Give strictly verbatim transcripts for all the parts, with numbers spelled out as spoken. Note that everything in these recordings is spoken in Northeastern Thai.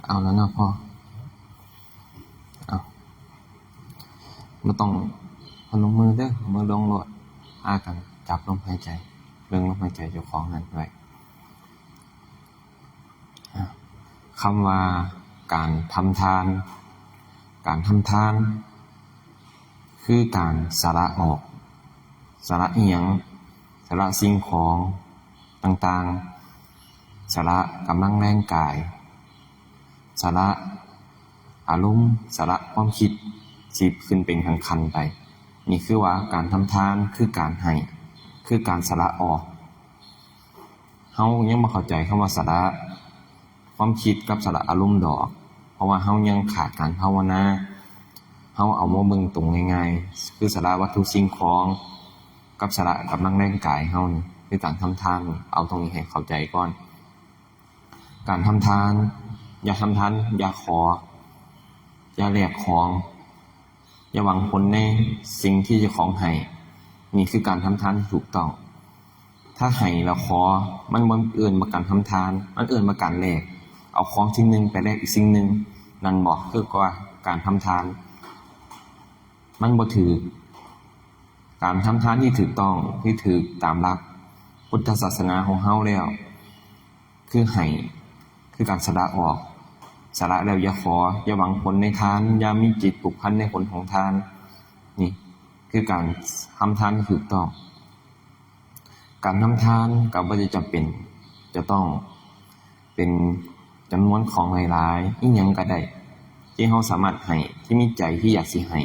เอาแล้วเนาะพ่อ เอา บ่ต้องพนมมือเด้อ มือลงโลด พากันจับลมหายใจ เบิ่งลมหายใจเจ้าของนั่นไว้ อ่ะ คำว่าการทำทาน การทำทาน คือการสละออก สละอิหยัง สละสิ่งของต่างๆ สละกำลังแรงกาย สละอารมณ์ สละความคิด สิขึ้นเป็นขั้นๆไป นี่คือว่าการทำทานคือการให้ คือการสละออก เฮายังบ่เข้าใจคำว่าสละความคิดกับสละอารมณ์ดอก เพราะว่าเฮายังขาดการภาวนา เฮาเอามาเบิ่งตรงง่ายๆ คือสละวัตถุสิ่งของ กับสละกำลังแรงกายเฮานี่ คือการทำทาน เอาตรงนี้ให้เข้าใจก่อน การทำทาน อย่าทำทาน อย่าขอ อย่าแลกของ อย่าหวังผลในสิ่งที่เจ้าของให้ นี่คือการทำทานที่ถูกต้อง ถ้าให้แล้วขอ มันบ่เอิ้นว่าการทำทาน มันเอิ้นว่าการแลก เอาของสิ่งหนึ่งไปแลกอีกสิ่งหนึ่ง นั่นบ่ คือว่าการทำทาน มันบ่ถูก การทำทานที่ถูกต้อง ที่ถูกตามหลักพุทธศาสนาของเฮาแล้ว คือให้ คือการสละออก สละแล้วอย่าขอ อย่าหวังผลในทาน อย่ามีจิตผูกพันในผลของทาน นี่คือการทำทานที่ถูกต้อง การทำทานก็บ่ได้จำเป็นจะต้องเป็นจำนวนของหลายๆ อิหยังก็ได้ ที่เฮาสามารถให้ ที่มีใจที่อยากสิให้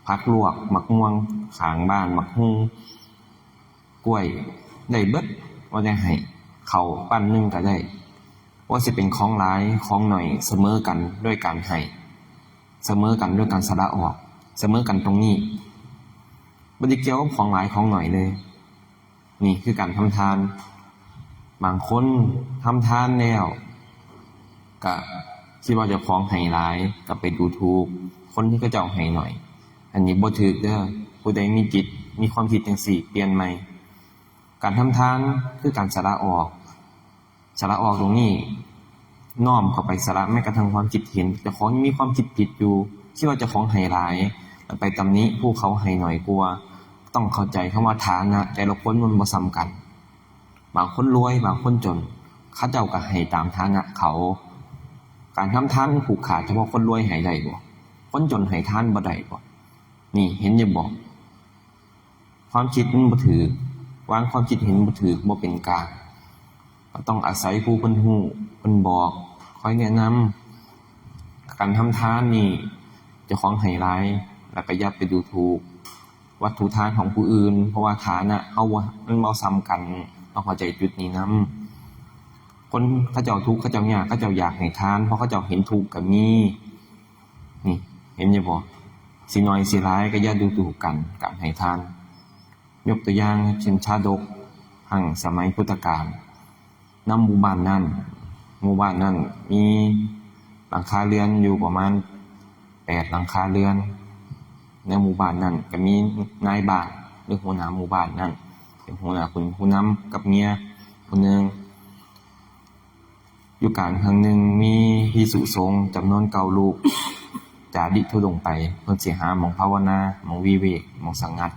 ผักลวก หมากม่วง ข้างบ้าน หมากฮุ่ง กล้วย ได้เบิด ว่าแต่ให้ ข้าวปั้นหนึ่งก็ได้ ว่าสิเป็นของหลาย ของน้อย เสมอกันด้วยการให้ เสมอกันด้วยการสละออก เสมอกันตรงนี้ บ่ได้เกี่ยวกับของหลายของน้อยเลย นี่คือการทำทาน บางคนทำทานแล้ว ก็คิดว่าเจ้าของให้หลาย ก็ไปดูถูกคนที่เขาเจ้าให้น้อย อันนี้บ่ถูกเด้อ ผู้ใดมีจิต มีความคิดจั่งซี้ เปลี่ยนใหม่ การทำทานคือการสละออก สละออกตรงนี้ น้อมเข้าไปสละแม้กระทั่งความคิดเห็น เจ้าของยังมีความคิดผิดอยู่ คิดว่าเจ้าของให้หลาย แล้วไปตำหนิผู้เขาให้น้อยกว่า ต้องเข้าใจคำว่าฐานะแต่ละคนมันบ่ส่ำกัน บางคนรวย บางคนจน เขาเจ้าก็ให้ตามฐานะเขา การทำทานมันผูกขาดเฉพาะคนรวยให้ได้บ่ คนจนให้ทานบ่ได้บ่ นี่เห็นอยู่บ่ ความคิดมันบ่ถูก วางความคิดเห็นบ่ถูก บ่เป็นกลาง ก็ต้องอาศัยผู้เพิ่นฮู้ เพิ่นบอก คอยแนะนำ การทำทานนี่ เจ้าของให้หลาย แล้วก็อย่าไปดูถูกวัตถุทานของผู้อื่น เพราะว่าฐานะเฮาบ่ มันบ่ส่ำกัน ต้องเข้าใจจุดนี้นำ คนเขาเจ้าทุกข์ เขาเจ้ายาก เขาเจ้าอยากให้ทาน เพราะเขาเจ้าเห็นทุกข์ก็มี นี่ เห็นอยู่บ่ สิน้อยสิหลายก็อย่าดูถูกกัน การให้ทาน ยกตัวอย่างเช่นชาดก ครั้งสมัยพุทธกาล นำหมู่บ้านนั้น หมู่บ้านนั้นมีหลังคาเรือนอยู่ประมาณแปดหลังคาเรือน ในหมู่บ้านนั้นก็มีนายบ้าน หรือหัวหน้าหมู่บ้านนั้น เป็นหัวหน้า เป็นผู้นำกับเมียผู้หนึ่ง อยู่กาลครั้งหนึ่งมีภิกษุสงฆ์จำนวนเก้ารูป จาริกธุดงค์ไป เพิ่นสิหาหม่องภาวนา หม่องวิเวก หม่องสงัด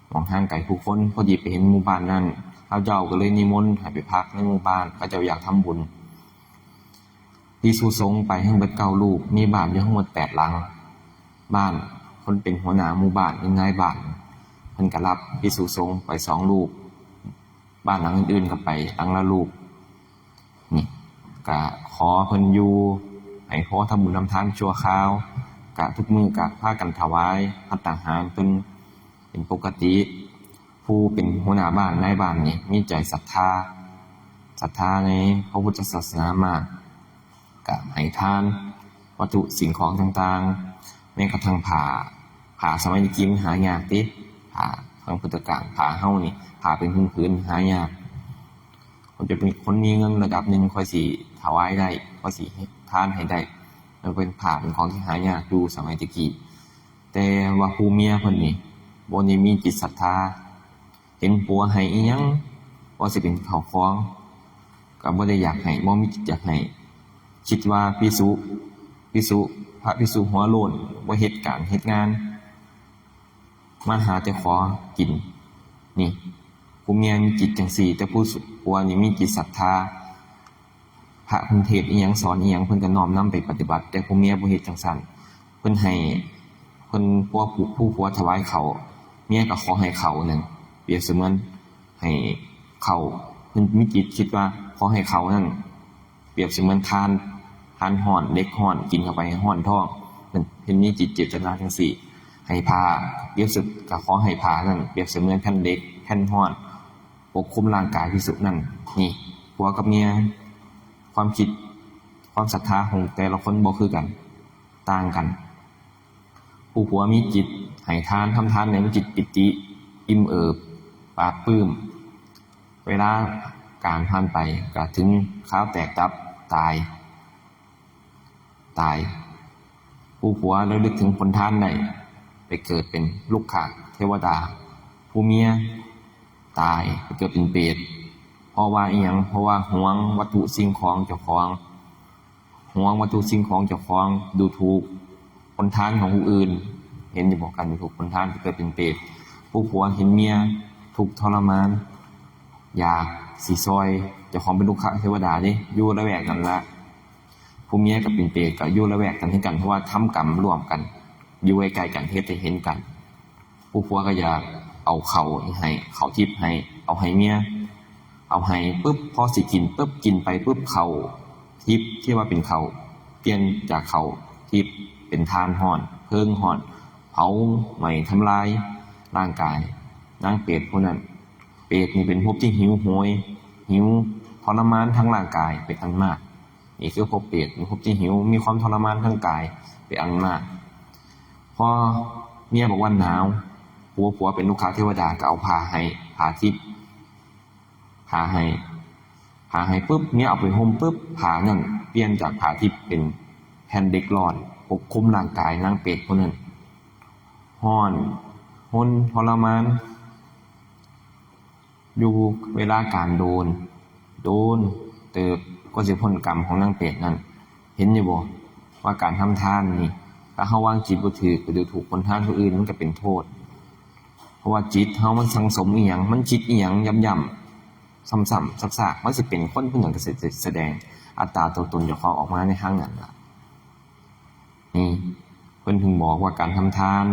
หม่องห่างไกลผู้คน พอดีไปเห็นหมู่บ้านนั้น เขาเจ้าก็เลยนิมนต์ให้ไปพักในหมู่บ้าน เขาเจ้าอยากทำบุญ ภิกษุสงฆ์ไปทั้งเบิดเก้ารูป มีบ้านอยู่ทั้งหมดแปดหลัง บ้านคนเป็นหัวหน้าหมู่บ้าน เป็นนายบ้าน เพิ่นก็รับภิกษุสงฆ์ไปสองรูป บ้านหลังอื่นๆก็ไปหลังละรูป นี่ ก็ขอเพิ่นอยู่ ให้พอทำบุญทำทานชั่วคราว ก็ทุกมื้อก็พากันถวายภัตตาหารเพิ่นเป็นปกติ ผู้เป็นหัวหน้าบ้านนายบ้านนี่มีใจศรัทธา ศรัทธาในพระพุทธศาสนามาก ก็ให้ทานวัตถุสิ่งของต่างๆ แม้กระทั่งผ้า ผ้าสมัยตะกี้มันหายากติ ผ้าครั้งพุทธกาล ผ้าเฮานี่ ผ้าเป็นผืนๆ หายาก คนจะเป็นคนมีเงินระดับหนึ่งค่อยสิถวายได้ ค่อยสิทานให้ได้ มันเป็นผ้าเป็นของที่หายากอยู่สมัยตะกี้ แต่ว่าผู้เมียเพิ่นนี่ บ่ได้มีจิตศรัทธา เห็นผัวให้อิหยัง ว่าสิเป็นข้าวของ ก็บ่ได้อยากให้ บ่มีจิตอยากให้ คิดว่าภิกษุ ภิกษุ พระภิกษุหัวโล้น บ่เฮ็ดการเฮ็ดงาน มาหาแต่ขอกิน นี่ ผู้เมียมีจิตจั่งซี้ แต่ผู้ผัวนี่มีจิตศรัทธา พระเพิ่นเทศน์อีหยังสอนอีหยัง เพิ่นก็น้อมนำไปปฏิบัติ แต่ผู้เมียบ่เฮ็ดจั่งซั้น เพิ่นให้ เพิ่น ผัว ผู้ ผู้ผัวถวายข้าว เมียก็ขอให้ข้าวนั่น เปรียบเสมือนให้ข้าว เพิ่นมีจิตคิดว่าขอให้ข้าวนั่น เปรียบเสมือนถ่าน ถ่านร้อน เหล็กร้อน กินเข้าไปให้ร้อนท้อง เพิ่น เพิ่นมีจิตเจตนาจั่งซี้ ให้ผ้า เปรียบเสมือน ก็ขอให้ผ้านั่น เปรียบเสมือนแผ่นเหล็ก แผ่นร้อน ปกคลุมร่างกายภิกษุนั่น นี่ ผัวกับเมีย ความคิด ความศรัทธาของแต่ละคนบ่คือกัน ต่างกัน ผู้ผัวมีจิตให้ทาน ทำทานในมีจิตปีติ อิ่มเอิบ ปลาบปลื้ม เวลาการผ่านไปก็ถึงคราวแตกดับ ตาย ตาย ผู้ผัวระลึกถึงผลทานได้ ไปเกิดเป็นรุกขเทวดา ผู้เมียตายไปเกิดเป็นเปรต เพราะว่าอิหยัง เพราะว่าหวงวัตถุสิ่งของเจ้าของ หวงวัตถุสิ่งของเจ้าของ ดูถูกผลทานของผู้อื่น เห็นอยู่บ่ การดูถูกผลทานไปเกิดเป็นเปรต ผู้ผัวเห็นเมียทุกข์ทรมาน อยากสิซอย เจ้าของเป็นรุกขเทวดาเด้ อยู่ละแวกนั้นละ ผู้เมียก็เป็นเปรตก็อยู่ละแวกกันคือกัน เพราะว่าทำกรรมร่วมกัน อยู่ใกล้ๆกัน เฮ็ดให้เห็นกัน ผู้ผัวก็อยากเอาข้าวให้ ข้าวทิพย์ให้ เอาให้เมีย เอาให้ปุ๊บ พอสิกินปุ๊บ กินไปปุ๊บ ข้าวทิพย์ที่ว่าเป็นข้าว เปลี่ยนจากข้าวทิพย์เป็นถ่านร้อน เพลิงร้อน เผาไหม้ทำลายร่างกายนางเปรตผู้นั้น เปรตนี่เป็นภพที่หิวโหย หิวทรมานทั้งร่างกายเป็นอันมาก นี่คือภพเปรต เป็นภพที่หิว มีความทรมานทางกายเป็นอันมาก พอเมียบอกว่าหนาว ผัว ผัวเป็นรุกขเทวดาก็เอาผ้าให้ ผ้าทิพย์ ผ้าให้ ผ้าให้ปุ๊บ เมียเอาไปห่มปุ๊บ ผ้านั่นเปลี่ยนจากผ้าทิพย์เป็นแผ่นเหล็กร้อน ปกคลุมร่างกายนางเปรตผู้นั้น ร้อน รนทรมาน อยู่เวลาการโดน โดนเติบ ก็สิพ้นกรรมของนางเปรตนั่น เห็นอยู่บ่ ว่าการทำทานนี่ ถ้าเฮาวางจิตบ่ถูก ไปดูถูกผลทานผู้อื่น มันก็เป็นโทษ เพราะว่าจิตเฮามันสั่งสมอีหยัง มันคิดอีหยังย้ำๆ ซ้ำๆ ซากๆ มันสิเป็นคนผู้หนึ่งก็สิแสดงอัตตาตัวตนเจ้าของออกมาในทางนั้นล่ะ นี่ เพิ่นถึงบอกว่าการทำทาน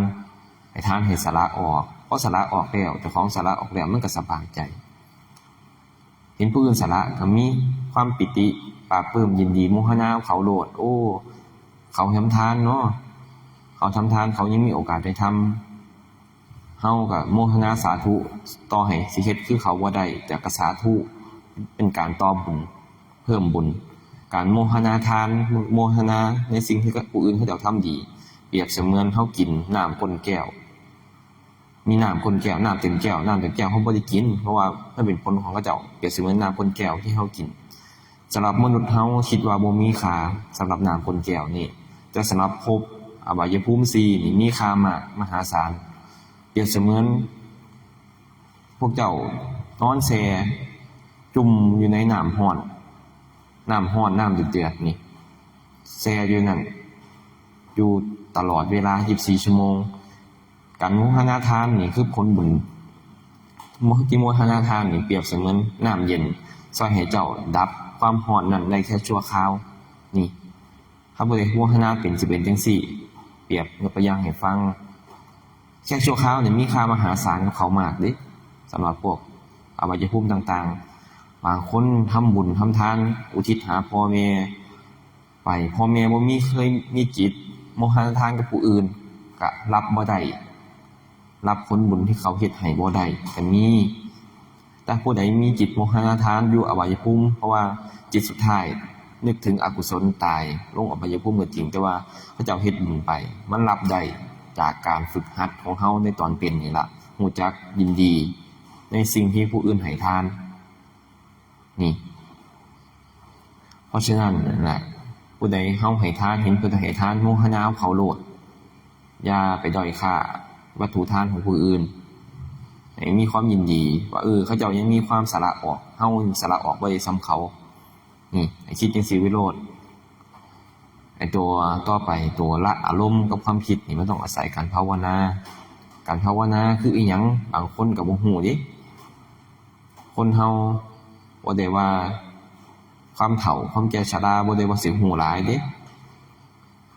ให้ทานให้สละออก พอสละออกแล้ว เจ้าของสละออกแล้ว มันก็สบายใจ เห็นผู้อื่นสละก็มีความปีติ ปลาบปลื้ม ยินดี โมทนาเขาโลด โอ้ เขาทำทานเนาะ เขาทำทาน เขายังมีโอกาสได้ทำ เฮาก็โมทนาสาธุ ต่อให้สิเฮ็ดคือเขาบ่ได้ แต่ก็สาธุ เป็นการต่อบุญ เพิ่มบุญ การโมทนาทาน โมทนาในสิ่งที่ผู้อื่นเขาเจ้าทำดี เปรียบเสมือนเฮากินน้ำก้นแก้ว มีน้ำก้นแก้ว น้ำเต็มแก้ว น้ำเต็มแก้วเฮาบ่ได้กิน เพราะว่ามันเป็นผลของเขาเจ้า เปรียบเสมือนน้ำก้นแก้วที่เฮากิน สำหรับมนุษย์เฮาคิดว่าบ่มีค่า สำหรับน้ำก้นแก้วนี่ แต่สำหรับภพอบายภูมิสี่นี่มีค่ามากมหาศาล เปรียบเสมือนพวกเจ้านอนแช่จุ่มอยู่ในน้ำร้อน น้ำร้อน น้ำเดือดๆ นี่ แช่อยู่นั่น อยู่ตลอดเวลายี่สิบสี่ชั่วโมง การโมทนาทานนี่คือผลบุญ โม ที่โมทนาทานนี่เปรียบเสมือนน้ำเย็น ซ่อยให้เจ้าดับความร้อนนั้นได้แค่ชั่วคราว นี่ ถ้าผู้ใดโมทนาเป็นสิเป็นจั่งซี้ เปรียบยกตัวอย่างให้ฟัง แค่ชั่วคราวนี่มีค่ามหาศาลกับเขามากเด้ สำหรับพวกอบายภูมิต่างๆ บางคนทำบุญทำทาน อุทิศหาพ่อแม่ ไป พ่อแม่บ่มี เคยมีจิตโมทนาทานกับผู้อื่น ก็รับบ่ได้ รับผลบุญที่เขาเฮ็ดให้บ่ได้ก็มี แต่ผู้ใดมีจิตโมทนาทานอยู่อบายภูมิ เพราะว่าจิตสุดท้ายนึกถึงอกุศลตาย ลงอบายภูมิก็จริง แต่ว่าเขาเจ้าเฮ็ดบุญไป มันรับได้จากการฝึกหัดของเฮาในตอนเป็นนี่ล่ะ รู้จักยินดีในสิ่งที่ผู้อื่นให้ทาน นี่ เพราะฉะนั้นนั่นแหละ ผู้ใดเฮาให้ทาน เห็นผู้ใดให้ทาน โมทนาเขาโลด อย่าไปด้อยค่าวัตถุทานของผู้อื่น ให้มีความยินดีว่า เออ เขาเจ้ายังมีความสละออก เฮาสละออกบ่ได้ส่ำเขา นี่ ให้คิดจั่งซี้ไว้โลด ไอ้ตัวต่อไป ตัวละอารมณ์กับความคิดนี่มันต้องอาศัยการภาวนา การภาวนาคืออีหยัง บางคนก็บ่ฮู้เด้ คนเฮาบ่ได้ว่าความเฒ่าความแก่ชราบ่ได้ว่าสิฮู้หลายเด้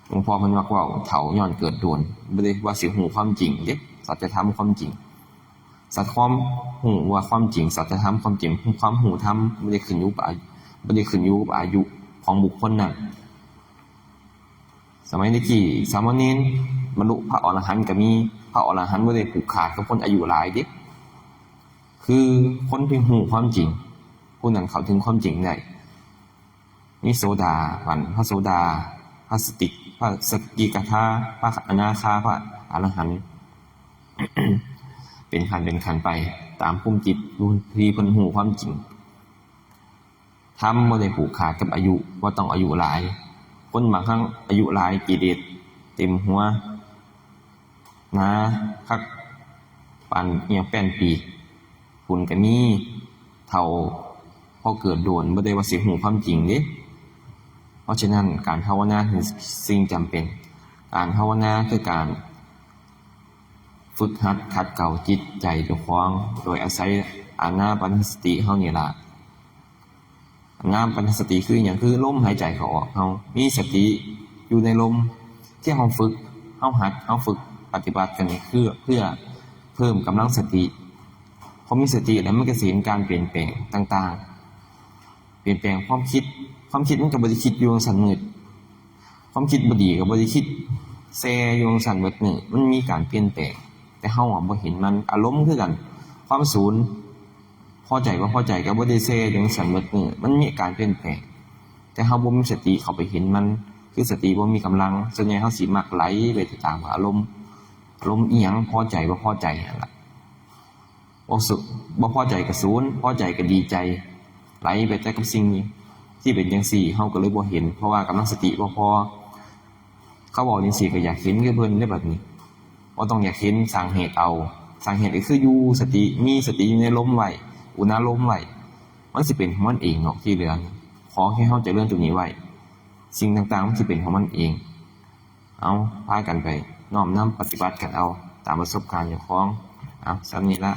หลวงพ่อเพิ่นมักเว้า เฒ่าย้อนเกิดโดน บ่ได้ว่าสิฮู้ความจริงเด้ สัจธรรมความจริง สัจความฮู้ว่าความจริง สัจธรรมความจริง ความฮู้ธรรมบ่ได้ขึ้นอยู่กับอายุ บ่ได้ขึ้นอยู่กับอายุของบุคคลนั้น สมัยตะกี้สามเณรบรรลุพระอรหันต์ก็มี พระอรหันต์บ่ได้ผูกขาดกับคนอายุหลายเด้ คือคนที่ฮู้ความจริง ผู้นั้นเข้าถึงความจริงได้ มีโสดาบัน พระโสดา พระสกิ พระสกิทาคา พระอนาคา พระอรหันต์ เป็นขั้นเป็นขั้นไป ตามภูมิจิตผู้ที่เพิ่นฮู้ความจริง ธรรมบ่ได้ผูกขาดกับอายุ บ่ต้องอายุหลาย คนบางครั้งอายุหลาย กิเลสเต็มหัว หนาคักปานอิหยังแป้นปีก พุ้นก็มี เฒ่าพอเกิดโดน บ่ได้ว่าสิฮู้ความจริงเด้ เพราะฉะนั้นการภาวนาคือสิ่งจำเป็น การภาวนาคือการฝึกหัดขัดเกลาจิตใจเจ้าของ โดยอาศัยอานาปานสติเฮานี่ล่ะ อานาปานสติคือหยัง คือลมหายใจเข้าออก เฮามีสติอยู่ในลม ที่เฮาฝึก เฮาหัด เฮาฝึกปฏิบัติกันนี่คือเพื่อเพิ่มกำลังสติ พอมีสติแล้วมันก็สิเห็นการเปลี่ยนแปลงต่างๆ เปลี่ยนแปลงความคิด ความคิดมันก็บ่ได้คิดอยู่จั่งซั้นมืด ความคิดบ่ดีก็บ่ได้คิดแซ่อยู่จั่งซั้นเบิดมื้อ มันมีการเปลี่ยนแปลง แต่เฮาอะบ่เห็นมัน อารมณ์คือกัน ความสูน พอใจบ่พอใจก็บ่ได้แซ่อยู่จั่งซั้นเบิดมื้อ มันมีการเปลี่ยนแปลง แต่เฮาบ่มีสติเข้าไปเห็นมัน คือสติบ่มีกำลัง ส่วนใหญ่เฮาสิมักไหลไปตามอารมณ์ อารมณ์อีหยัง พอใจบ่พอใจนั่นล่ะ บ่สุ บ่พอใจก็สูน พอใจก็ดีใจ ไหลไปแต่กับสิ่งที่เป็นจั่งซี้ เฮาก็เลยบ่เห็น เพราะว่ากำลังสติบ่พอ เขาเว้าจั่งซี้ก็อยากเห็นคือเพิ่นเด้บัดนี้ บ่ต้องอยากเห็น สร้างเหตุเอา สร้างเหตุก็คืออยู่สติ มีสติอยู่ในลมไว้ อุณาโลมไว้ มันสิเป็นของมันเองดอกที่เหลือ ขอแค่เฮาเจริญตัวนี้ไว้ สิ่งต่างๆมันสิเป็นของมันเอง เอา พากันไปน้อมนำปฏิบัติกันเอา ตามประสบการณ์เจ้าของ เอา ส่ำนี้ละ